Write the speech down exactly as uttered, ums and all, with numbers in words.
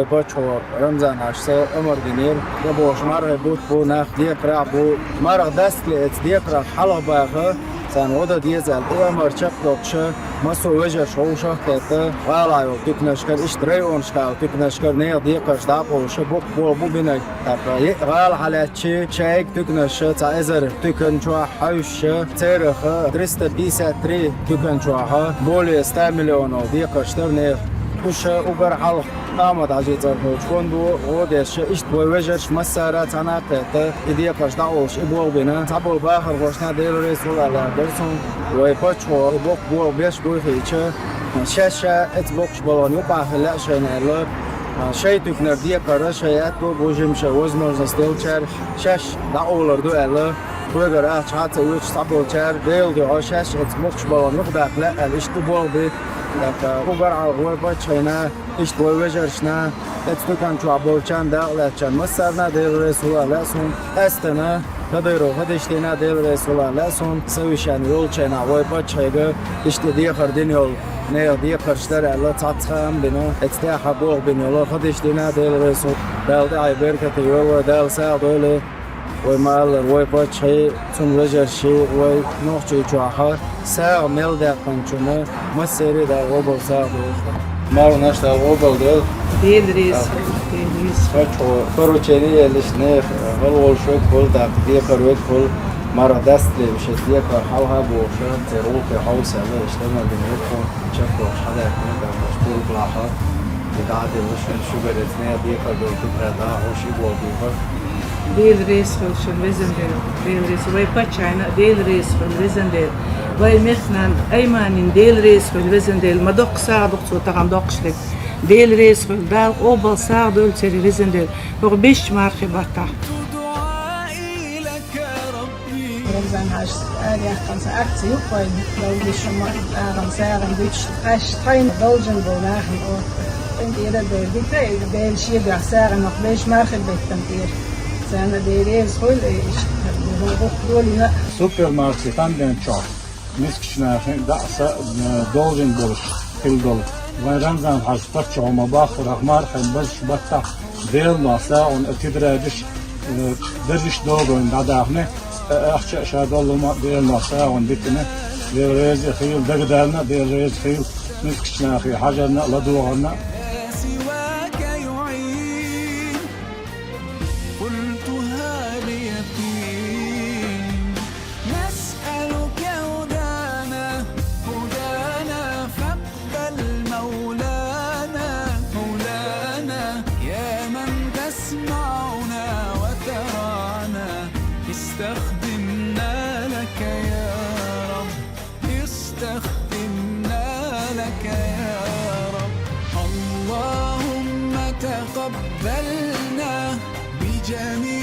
Паччахьо Рамзан-Хьаьжас амар динера, я бохуш мархий бутт бу, нах декхарехь бу, марха дастале эца декхарах хьалхабаха, царна гӀо дан деза аьлла, и амар чекхдоккхуша, массо а вежарша вовшах а кхетта, гӀалахь йолу туьканашкара, иштта районашкахь йолу туьканашкара нехан декхарш дӀа а къовлуша, боккха болх бу бинарг. ТӀаккха йиъ гӀала хьалаьцчи, шайга туьканаша цхьа эзар туькан чохь хьаьвсча, церах триста пятьдесят три туькан чохь более ста миллионов декхарш дара нехан. Уьш уггар хьалха Ахьмад-Хьаьжин цӀарах волчу фондо гӀо деш, иштта вай вежарша массара а цхьаьна а кхетта, и декхарш дӀакъовлуш и болх бина. Цхьаболу бахархошна Дела реза хуьлда аьлла дара суна. Вай паччахьо и боккха болх беш буй хиъча, шаьш ша эцу боккхачу балхана юкъахь хила лаьа шайна аьлла, шайн туьканара декхар шайн аьтто а бу, жимма шайн возможность деллачара шаьш дӀакъовлур ду аьлла, вайгара ахча хьа а ца оьцуш цхьаболчара Делан дуьхьа шаьш эцу боккхачу балхана юкъадаккха лаьа аьлла, иштта ду болх бу. ТӀаккха уггар хьалха вай паччахьна, иштта вай вежаршна, эцу туькан чохь болчарна, дакъа лаьцначарна массарна а Дела реза хуьлда аьлла суна, къаьсттина Кадыров Хадишдина Дела реза хуьлда аьлла суна, совещани йолчу хенахь вай паччахье иштта дехар дина йолу, нехан декхарш дара аьлла, цхьацца хаам а бина, эцу тӀехь болх бина йолу Хадишдина Дела реза хуьлда, Дала тӀаьхье беркате йойла вай, Дала сагӀа дойла. Вай ма-аллара, вай паччахьий, цуьнан вежарший, вай Нохчийчохь сагӀа мел даьккхинчунна массеран а Дала гӀо бала сагӀа дойла. Марханаш Дала гӀо бала дойла. Дела реза хуьлда, Дела реза хуьлда. Паччахьо поручени а елла, нехан гӀалгӀолуш верг хуьлу, тӀаккха декхар верг хуьлу, марха дастале шаьш декхар хьалха а бохуш, церан гӀуллакхе хьовса аьлла, иштта ма дина верг хуьлу, чекхдоккхуш хьадаьккхина, тӀаккха аша пурба лахьа, и дӀа а делла, шуна шуьгара эцна, декхар долу туьканара дӀа а хьовш, и болх бийр бара. Дела реза хуьлда шуна, везан Дела, Дела реза, вай паччахьна а Дела реза хуьлда, везан Дела, вай мехкан нанна Айманина Дела реза хуьлда, везан Дела, ма доккха сагӀа ду-кх цо тахана доккхуш дерг. Дела реза хуьлда, Дала къобал сагӀа дойла церан, везан Дела, хӀокху бешачу мархи баттахь. Рамзан-Хьаьжас араяьккхина сан акци ю-кх вайн, Дала гуш ма агӀан сагӀина дуьтуш, аша тхайна долчун болу нахана оха. КъинтӀера а бер дита, и Дела шен дуьхьа сагӀина ваха беш мархи беттан тӀера. Царна Дела реза хуьлда, иштта, хӀун гӀуллакх долийна а. Супермаркет хан бен чохь мискачу нахе дӀа а, са а, э, долчун болуш хилла долу. Вайн Рамзан-Хьаьжас паччахьо ма-баххара, мархин базачу баттахь Делан дуьхьа сагӀина а тидрадеш, э, дажаш догойн дӀадаьхна, ткъа ахча а ша доллума а Делан дуьхьа сагӀина дитина, Дела реза а хуьлда, дагадарна а Дела реза а хуьлда, мискачу нахе хьажарна а, ладогӀарна а. نسألك هدانا، هدانا فاقبل مولانا، مولانا يا من تسمعنا وترانا، استخدمنا لك يا رب، استخدمنا لك يا رب. اللهم تقبلنا بجميع